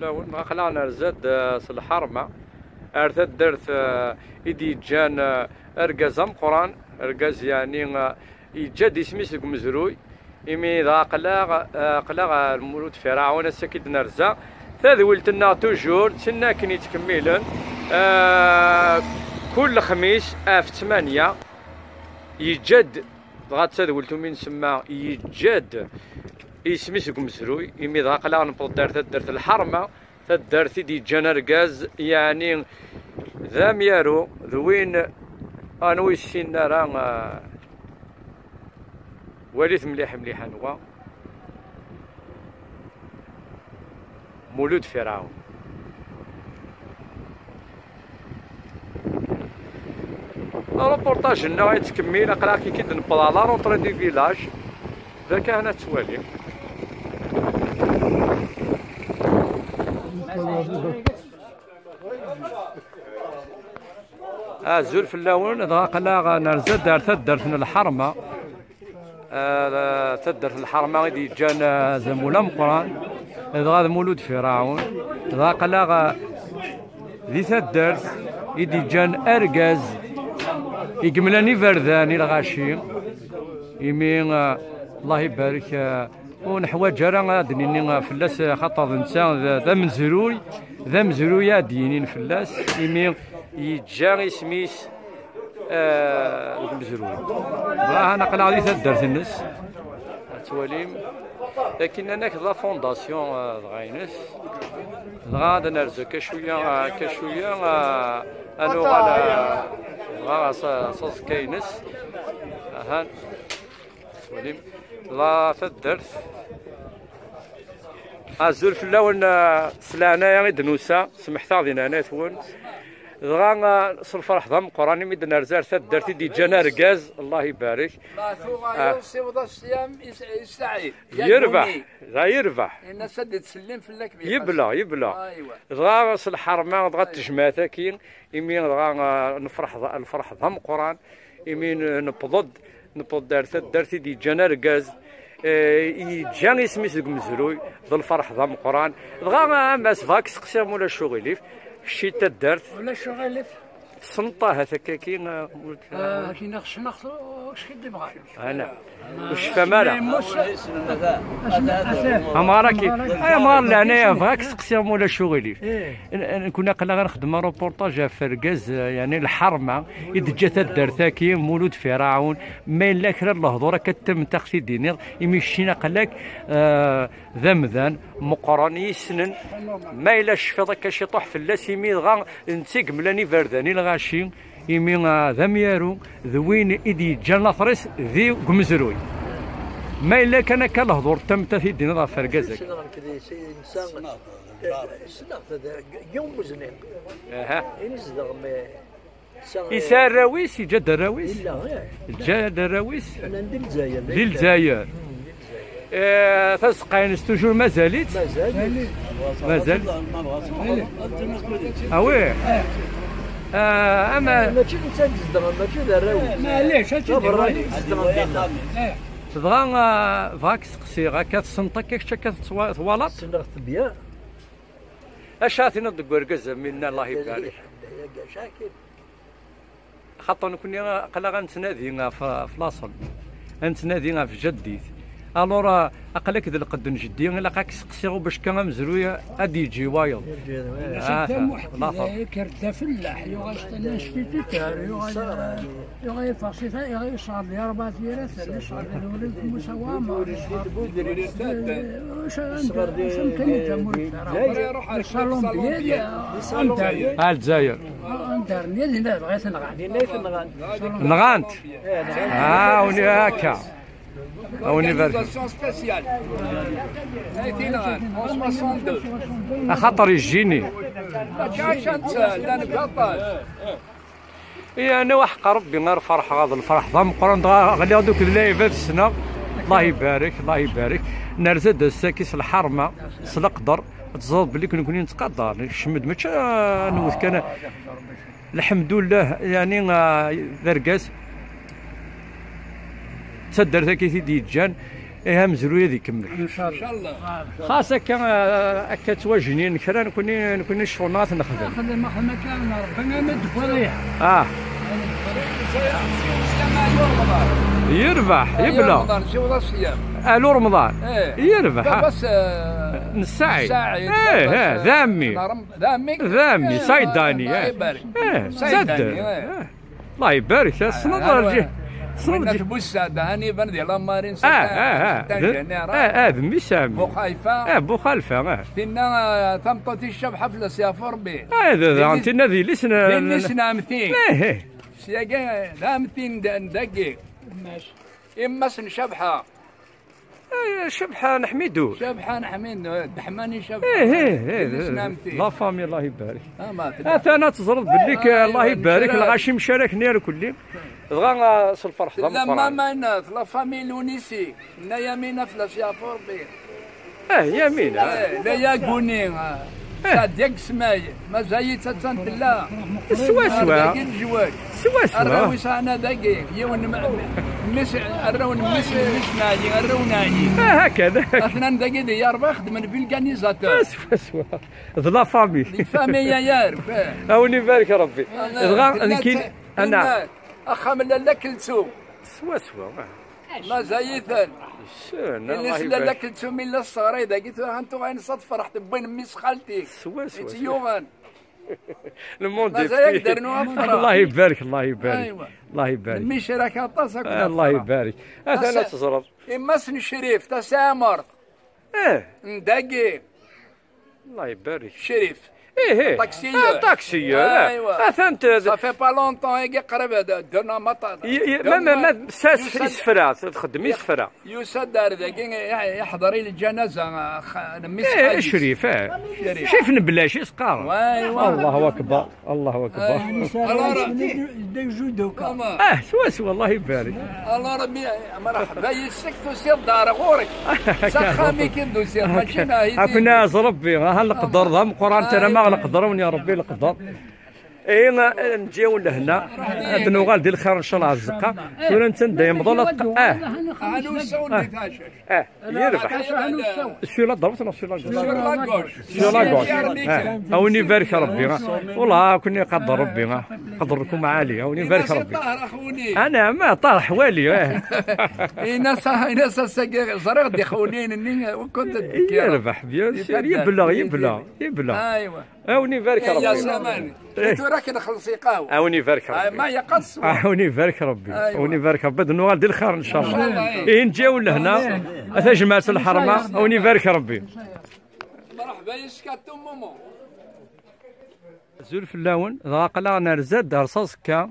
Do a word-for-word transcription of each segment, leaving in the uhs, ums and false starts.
Lawen, aql-aɣ nerza-d, eh, s lḥerma ar taddart, eh, i d-yeǧǧan, eh, argaz ameqqran, argaz, yeɛni, eh, yeǧǧa-d isem-is deg umezruy, imi dɣa aql-aɣ, eh, aql-aɣ ar Mulud Firaɛun, ass-agi d-nerza. Tadwilt-nneɣ toujours d tin akken yettkemmilen, eh, kul lexmis ɣef ttmanya, yeǧǧa-d, dɣa d tadwilt umi nsemma, yeǧǧa-d isem-is deg umezruy, imi dɣa aql-aɣ newweḍ-d ar taddart lḥerma, taddart i d-yeǧǧan argaz, yeɛni d amyaru, d win anwa ur yessinen ara, eh, walit mliḥ mliḥ anwa, Mulud Firaɛun. Aruportaj-nneɣ yettkemmil, aql-aɣ-k-id newweḍ à la rentrée du village. D akka, hna ttwali. Azul fell-awen, dɣa aql-aɣ nerza-d ar taddart n lḥerma. Ah, taddart n lḥerma i d-yeǧǧan, ah, azamul ameqqran, dɣa d Mulud Firaɛun, dɣa aql-aɣ, ah, di taddart i d-yeǧǧan argaz i yemlan iberdan i lɣaci, imi, ah, Allah ibarek, ah, ur neḥwaǧ ara ad d-nini, ah, fell-as, ah, xaṭer d netta d, d amezruy, d amezruy ad d-yinin fell-as, imi yeǧǧa isem-is, eh, deg umezruy. Dɣa aql-aɣ di taddart-nnes. Ad twalim. Akken nnan-ak d la fondation, eh, dɣa ines. Dɣa ad nerzu akka cwiya, eh, akka cwiya, eh, ad nuɣal, eh, dɣa s, s aẓekka-ines. Ahan. Twalim. La taddart. Azul fell-awen, eh, s leɛnaya i d-nusa, semḥet-aɣ di leɛnayat-wen. Dɣa, eh, s lferḥ d ameqqran imi d-nerza ar taddart i d-yeǧǧan argaz, Allah ibarek. Ma tuɣaleḍ, ah, siweḍ sslam i s-, i Saɛid. Yerbeḥ, da yerbeḥ. Inna-s ad d-ttsellim fell-ak. Yebla, yebla. Aywa. Dɣa s lḥerma, dɣa d tejmaɛt-agi, imi dɣa, eh, nefreḥ d, lferḥ d ameqqran, imi n-, newweḍ-d, newweḍ-d ar taddart i d-yeǧǧan argaz, eh, yeǧǧa isem-is deg umezruy, d lferḥ d ameqqran. Dɣa, a Mass, bɣa ad k-seqsiɣ ma ulac uɣilif, kečč i taddart. Ulac uɣilif. Tessneḍ ahat akka-agi, eh, ur t-, ah, akken ssneɣ-t, ur skiddibeɣ ara. Ana. Ur tecfam ara. Amɣar-agi. Ay, amɣar, leɛnaya, bɣa ad k-seqsiɣ ma ulac uɣilif. N-, n-, nekkni aql-aɣ nxeddem aruportaj ɣef urgaz, eh, yeɛni lḥerma, i d-teǧǧa taddart-agi, Mulud Firaɛun, ma yella kra n lehdur akka d tamentaɣt i d-tiniḍ, imi keččini aql-ak, eh, d amdan meqqren i yessnen, ma yella tecfiḍ akka ciṭuḥ fell-as, imi dɣa netta i yemlan iberdan i lɣaci, imi, ah, d amyaru, d win i d-yeǧǧan later-is di umezruy. Ma yella kan akka lehdur n tamentaɣt i d-tiniḍ ɣef urgaz-agi. Ssneɣ-t, d, d, d, ssneɣ-t, d, deg yiwen wezniq. Aha. I nezdeɣ, mais yesɛa arraw-is, yeǧǧa-d arraw-is? Yella, ih. Yeǧǧa-d arraw-is? Llan di Lezzayer. Di Lezzayer. Hmm, di Lezzayer. Eh, tazeqqa-ines toujours mazal-itt? Mazal. Mazal. Ah, oui. Eh, ama mačči d netta i izedɣen, mačči d arraw-is. Maɛlic, ad tt-id-iwali. Taberrani i izedɣen dinna. Eh. Dɣa, eh, bɣa ad k-seqsiɣ, akka tessneḍ akka kečč, akka tettwa-, twalaḍ? Ssneɣ-t bien. Acu ara tiniḍ deg urgaz am winna, Allah ibarek? Xaṭer nekkni aql-aɣ ad nettnadi ɣef, ɣef laṣel, ad nettnadi ɣef jaddit. Alors, aql-ak d lqedd n jeddi, ilaq ad k-seqsiɣ bac kan amezruy ad d-yeǧǧ i wayeḍ. Yeǧǧ i wayeḍ. Ah, d amuḥeqqi, later. Yekker d afellaḥ, yuɣal s-, d instituteur, yuɣal, yuɣal yeffeɣ si ta-, yuɣal yesɣer di rebɛa tiraten, yesɣer di Lewlad Musa Waɛmer, yesɣer di, yesɣer di, yesɣer di, di Lezzayer. Ah, Lezzayer. Anda-nni dinna dɣa i t-nɣan. Dinna i t-nɣan. Nɣan-t. Ah, win akka. A win ibarek. Organisation spéciale. Ay t-nɣan, en soixante-deux. Axaṭer yejjini. Mačči ɛican-tt, llan deg aṭas. Yeɛni, waḥeq Rebbi, ar ferḥeɣ, ad lferḥ d ameqqran, dɣa ɣliɣ-d akked lɛibad ssneɣ. Allah ibarek, Allah ibarek. Nerza-d ass-agi s lḥerma, s leqder, ad teẓreḍ belli nekkni nettqadar, nekcem-d, mačči ad nwet kan. Lḥemdullah, yeɛni, ah, d argaz. D taddart-agi i t-id-yeǧǧan. Ihi amezruy ad ikemmel. Incallah. Xas akka, eh, akka ttwajnin kra, nekni, nekni ccɣel-nneɣ ad t-nexdem. Xdem, xdem akka, Rebbi ama d-tewwiḍ. Ah. Yerbeḥ, yebla. Alu Remḍan. Eh. Yerbeḥ. Baba-s, eh, Nessaɛid. Nessaɛid. Eh, eh, d ɛemmi. D ɛemmi. D ɛemmi, eh, Saïd Dani, Allah ibarek. Eh, Saïd Dani, eh. Allah ibarek, eh, tessneḍ, ah, Rǧi-, tessneḍ Rǧi-, Bussada, hani iban di Lamarin, ah, ah, ah, d, ah, ah, d mmi-s ɛemmi. Buxalfa. Ah, Buxalfa, ah. Tinna, ah, tameṭṭut-is Cabḥa fell-as yeɛfu Rebbi. Ah, d, d, tinna d yelli-s n, d yelli-s n ɛemti. Eh, eh. Syagi, d ɛemti n, n dagi. Yemma-s n Cabḥa. Eh, Cabḥa n Ḥmidu. Cabḥa n Ḥmidu, eh, Deḥmani Cabḥa. Eh, eh, eh, d-, d-, la famille, Allah ibarek. Ah, ma tella. Atan ad teẓreḍ belli, eh, k-, Allah ibarek, lɣaci mcaraken irkelli. Dɣa, ah, s lferḥ d ameqqran. Tella mama-ines, la famille Lunisi, nna Yamina fell-as yeɛfu Rebbi. Eh, Yamina. Eh, la Yaguni, ah. Eh. Sadiya Gesmay, mazal-itt attan tella. Swaswa. Ar dagi lejwal. Swaswa. Arraw-is ɛna dagi, yiwen m-, mmi-s, arraw n mmi-s, mmi-s n Ɛli, arraw n Ɛli. Ah, hakada. Atnan dagi di Yerba xedmen vulcanisateur. Ah, swaswa. D la famille. D la famille, ya, ya, eh. A wen ibarek Rebbi. Dɣa, tella nekkin, t-, ana. Tella axxam n Lalla Keltum. Swaswa. Mazal-iten. Iles Lalla Keltum illa ṣṣeɣray dagi, tura hantu ayen s ad tferḥ tewwin mmi-s xalti. Swaswa. I tt-yuɣen. Le monde est petit. Mazal-ak d rnu afra. Allah ibarek, Allah ibarek. Aywa. Allah ibarek. Mmi-s rak aṭas akk d afra. Allah ibarek. Atan ad teẓreḍ. Imma-s n Crif, tasamart. Eh. N dagi. Allah ibarek. Crif. Ih, ih. Taksiyeur. Ah, taksiyeur, ah. Aywa. Atan t-, ça fait pas longtemps, agi qrib d-, d-, d-, ma ta-, y-, y-, d-, ma, ma, ma, s-, s-, yusa-d isefra, txeddem isefra. Yusa-d ar dagi, i-, iḥḍer i lǧanaza, ah, x-, n mmi-s Ih, xali-s. Crif, eh. Crif. Crif n Blac, i s-qqaren. Aywa. Allahu akbar, Allahu akbar. Alors, ah, swaswa, Allah ibarek. Alors, mi-, merḥba yis-k, tusiḍ-d ar ɣur-k. S axxam-ik i d-tusiḍ, mačči d ahiti. Ad ken-iɛaz Rebbi, aha leqder d ameqqran, tara ma leqder, wen ya Rebbi leqder. Ihi, nǧi-yawen lehna, ad nuɣal di lxir, ncallah, azekka. Tura netta da yemḍel, ah. Ah. Yerbeḥ. Sur la droite, non, sur la gauche. Sur la gauche. Sur la gauche. Ah, a wen ibarek Rebbi, ah. Wallah, a ken iqadder Rebbi, ah. Qadr-nkum ɛali, a wen ibarek Rebbi. Ana, ma, Ṭaher ḥwali, eh. Ini-as, ini-as ass-agi, ẓriɣ-d ixewliyen-nni, ur kent-d-kkiɣ. Yerbeḥ, bien sûr, yebleɣ, yebleɣ, yebleɣ. Aywa. A wen ibarek Rebbi. Tura ad k-nxelleṣ iqahwa. A wen ibarek Rebbi. Ma yeqqas. A wen ibarek Rebbi. Aywa. A wen ibarek Rebbi. Ad nuɣal di lxir, ncallah. Ncallah, eh. Ihi nǧi-yawen lehna. A tajmaɛt n lḥerma. A wen ibarek Rebbi. Merḥba yis-k a Tom Momo. Azul fell-awen. Dɣa aql-aɣ nerza-d ar Saẓekka.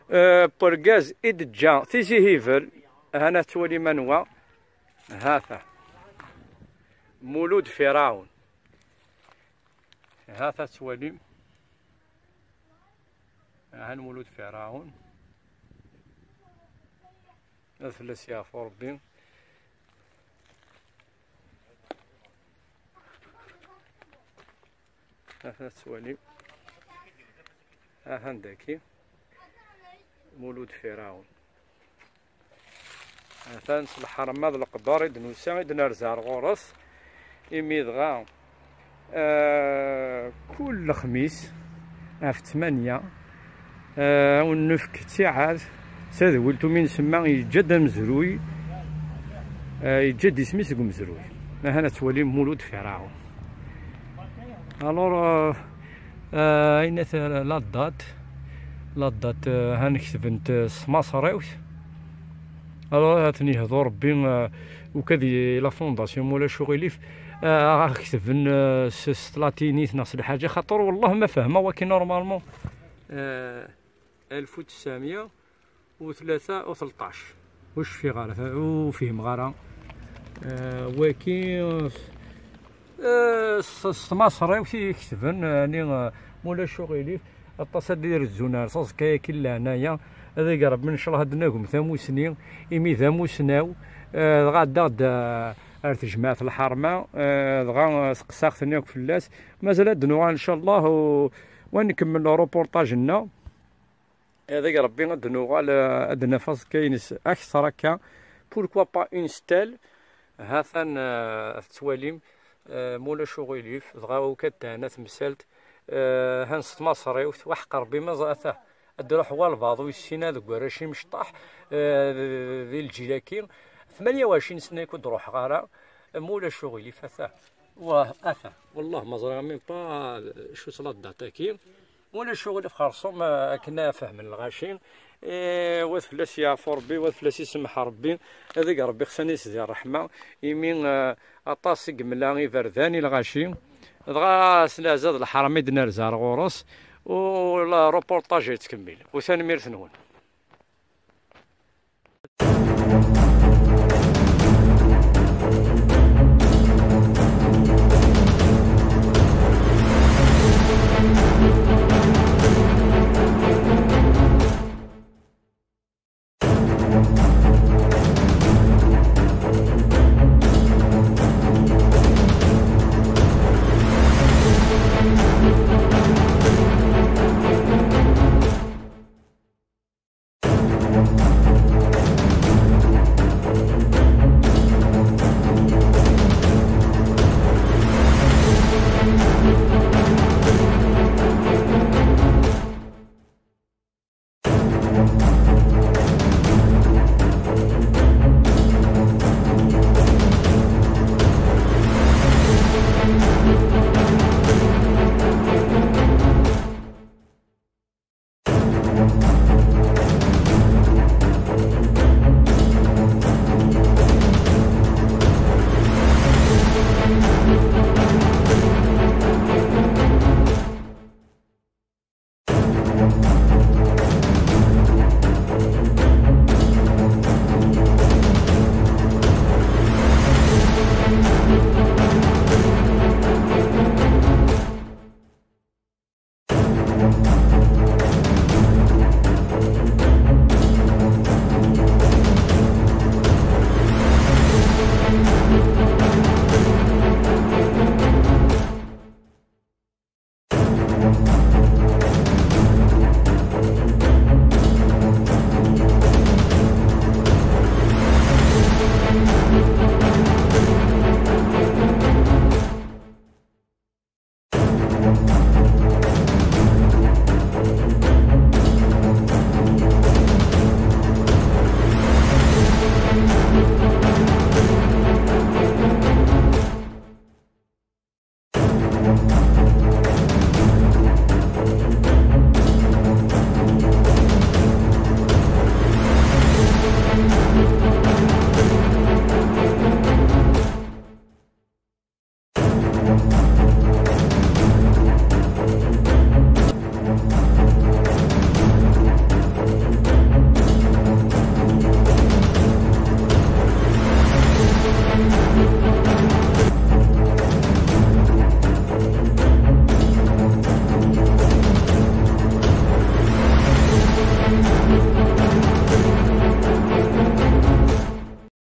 Eh, urgaz i d-teǧǧa Tizi Hibel. Hana tettwalim anwa. Hata. Mulud Firaun. Hata tettwalim. Aha Mulud Firaun. Ad fell-as yeɛfu Rebbi. Aha tettwalim. Aha daki. Mulud Firaun. Atan s lḥerma d leqder i d-nusa, i d-nerza ar ɣur-s. Imi dɣa, eh, kul lexmis ɣef ttmanya, eh, ad wen-nefk ttiɛad, tadwilt umi nsemma yeǧǧa-d amezruy, eh, yeǧǧa-d isem-is deg umezruy. Ahan ad twalim Mulud Firaun. Alors, euh, euh, ayen at-, la date, la date, euh, han ketbent, euh, s tmaṣriwt. Alors, ad ten-yehdu Rebbi, euh, ukad i la fondation, ma ulac uɣilif, euh, ad ketben, euh, s, s tlatinit neɣ s lḥaǧa, xaṭer wallah ma fehmeɣ waki normalement, euh, alef u tesɛemya u tlata u tleṭṭac. Ur cfiɣ ara, ur fhimeɣ ara. Eh, waki, eh, s, s tmaṣriwt i ketben, eh, ani, eh, ma ulac uɣilif, aṭas ad d-irezzun ar Saẓekka-agi n leɛnaya. Ad ig Rebbi, ncallah, ad d-nagem tamusni, imi d amusnaw, eh, dɣa ɛeddaɣ-d, eh, ar tejmaɛt lḥerma, eh, dɣa, eh, seqsaɣ-ten akk fell-as. Mazal ad d-nuɣal, ncallah, u, u ad nkemmel reportage-nneɣ. Ad ig Rebbi ad d-nuɣal, eh, ad d-naf aẓekka-ines akteṛ akka. Pourquoi pas une stèle? Ha-t-an, eh, tettwalim, eh, ma ulac uɣilif, dɣa ukatta-na temsalt, eh, han s tmaṣriwt, waḥeq Ṛebbi ma ẓ-, ata, ad d-ruḥ walbaḍ ur yessin ara deg warrac imecṭaḥ, eh, di lǧil-agi, tmanya u ɛecrin sna ur d-ruḥeɣ ara, ma ulac uɣilif, ata. Wah, ata, wallah ma ẓriɣ même pas acu-tt la date-agi. Ulac uɣilif xerṣum, eh, akken ad fehmen lɣaci. Eh, wa fell-as yeɛfu Ṛebbi, wa fell-as isemmeḥ Ṛebbi. Ad ig Ṛebbi xsan-is di ṛṛeḥma, imi, eh, aṭas i yemla iberdan i lɣaci. Dɣa s leɛza d leḥram i d-nerza ar ɣur-s, u la reportage yettkemmil. U tanemmirt-nwen.